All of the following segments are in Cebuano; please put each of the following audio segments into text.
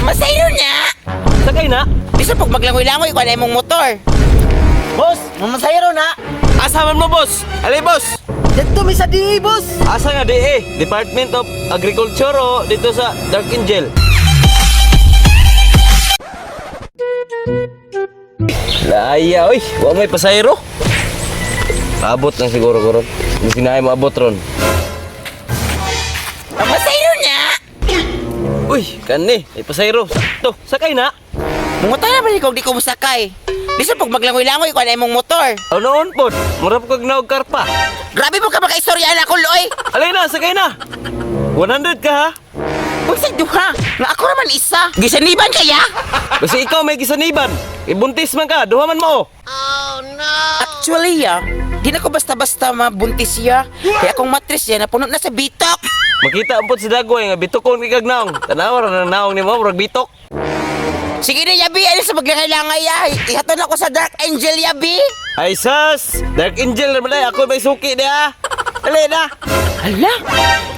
Mamasayro na! Sakay na. Bisa pag maglangoy-langoy ko na imong motor. Boss, mamasayro na. Asa man mo, boss? Alay, boss. Dito mi sa DE, boss. Asa nga DE? Department of Agriculture o dito sa Dark Angel? Laya, oy. Wa may pasayro. Abot lang siguro ko ron. Hindi sinahay mo abot ron. Mamasayro na! Uy, kani, may pasayro. Sakto, sakay na. Mungutan na ba ni kung di ko musakay? Bisa pag maglangoy-langoy ko na imong motor. Ano noon po? Murap kag naog karpa. Grabe mo ka makaistorya na ako, loy! Alay na, sakay na. 100 ka ha? Uy, sa duha! Nga ako raman isa! Gisaniban kaya? Basta ikaw may gisaniban. Ibuntis man ka, duha man mo. Actually, ya, di na ko basta-basta mabuntis ya. Kaya akong matres ya, napuno na sa bitok. Makita ang po si Dagway nga bitokon kay kag naong. Tanawa ra nang naong nimo, murag bitok. Sige na, Yabi, ano sa maglangoy-langoy ya? Ihaton ako sa Dark Angel, Yabi! Ay sas, Dark Angel naman ay ako may suki niya. Dali na. Hala,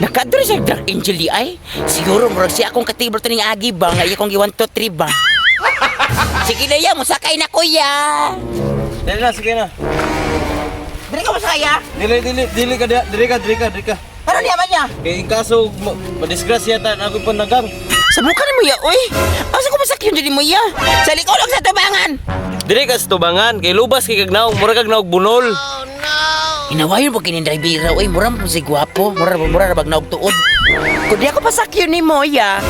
nakadto siya Dark Angel di ay. Siguro murag siya akong katibol to ning agi ba nga iya kong gi 1 2 3 ba. Sige na ya, musakay na kuya. Dali na, sige na. Dili ka masakay ya? Dili dili dili ka diha, dili ka, dili ka, dili ka. Ano niya ba niya? Kay in kaso madisgrasya ta na ako panagang. Sa mukha ni mo ya, oy. Asa ko masakyan dili mo ya? Sa likod og sa tubangan. Dili ka sa tubangan, kay lubas kay kag naong, murag kag naog bunol. Inawayon pag kinin driver, oy, mura mo si gwapo, mura mura ra bag naog tuod. Kun di ako pasakyon ni mo ya.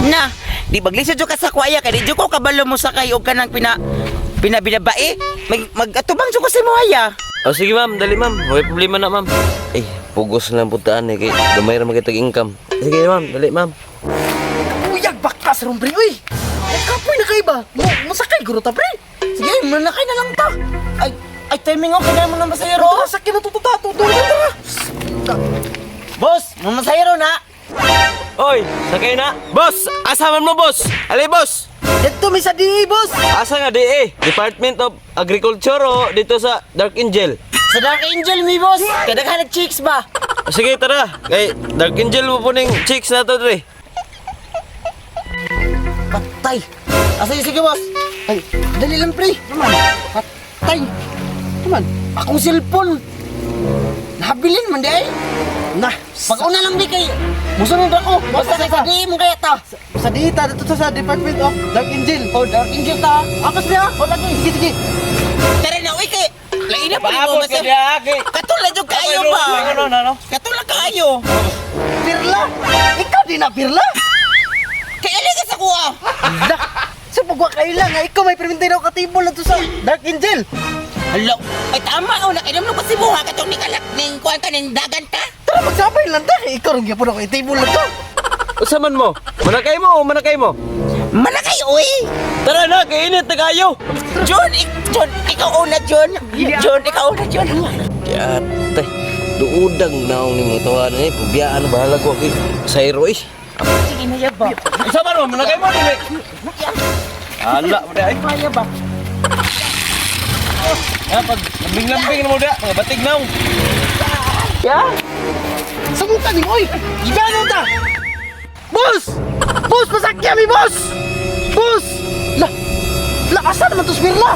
Na, di baglisod jud ka sa kwaya kay di jud ko kabalo mo sakay og kanang pina pina binabae. Mag magatubang jud ko sa mo ya. O sige ma'am, dali ma'am. May problema na ma'am. Eh, pugos na lang puntaan eh kay gamay ra man kitag income. Sige ma'am, dali ma'am. Uyag baktas ron, pre, uy. Nagkapoy na kay ba? Mo masakay guro ta, pre. Sige, manakay na lang ta. Ay, ay timing ako kaya mo na masayro. Tara, sakyan na to, ta, to, to, tara. Boss, mamasayro na. Oy, sakay na. Boss, asa man mo boss? Alay boss. Dito mi sa DE, boss. Asa nga DE? Department of Agriculture o dito sa Dark Angel? Sa Dark Angel mi boss, kadaghan chicks ba? O sige, tara. Kay Dark Angel mo po ning chicks na to, dre. Patay. Asa ah, sige, boss. Ay, dali lang, pre. Naman. Patay. Naman. Akong cellphone. Nabilin man di ay. Na. Pag una lang di kay Musunod ako. Basta kay sa di mo kaya ta. Sa DE ta, dito sa Department of Dark Angel. Oh, Dark Angel ta. Apas niya. O lagi. Sige, sige. Tara na, uy kay lain na pa mo Paabot ka diha, kay. Katulad yung kaayo ba? Ano, ano, ano? Katulad kaayo. Pirla. Ikaw di na pirla. Kay alay ka sa kuha. Dah. Sa pagwa kaila nga ikaw may permintin ako katibol na to sa Dark Angel. Hala, ay tama oh, nakainom na kasi buha katong ni kalak ning kuan ka ning dagan ta. Tara magsabay lang ta. Ikaw rin gyapon ako itibol na to. Usa man mo? Manakay mo o manakay mo? Malakay uy. Tara na, kay init na kayo. John, John, ikaw una John. John, ikaw una John. Yate, duudang naong ni mga tawanan eh. Pabiyaan na bahala ko kay Sayro eh. Sige na ya ba. Usa man mo, manakay mo dili. Ala, mo ay. Kaya ba? Ya, pag lambing-lambing na mo da, mga batig naong. Ya. Sa mukha ni oy. Gigano ta. Boss! Boss, masakya mi boss! Boss! La, la asa naman to si Pirla?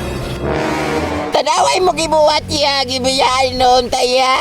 Tanaway mo gibuhat ya, gibiyaan noon taya.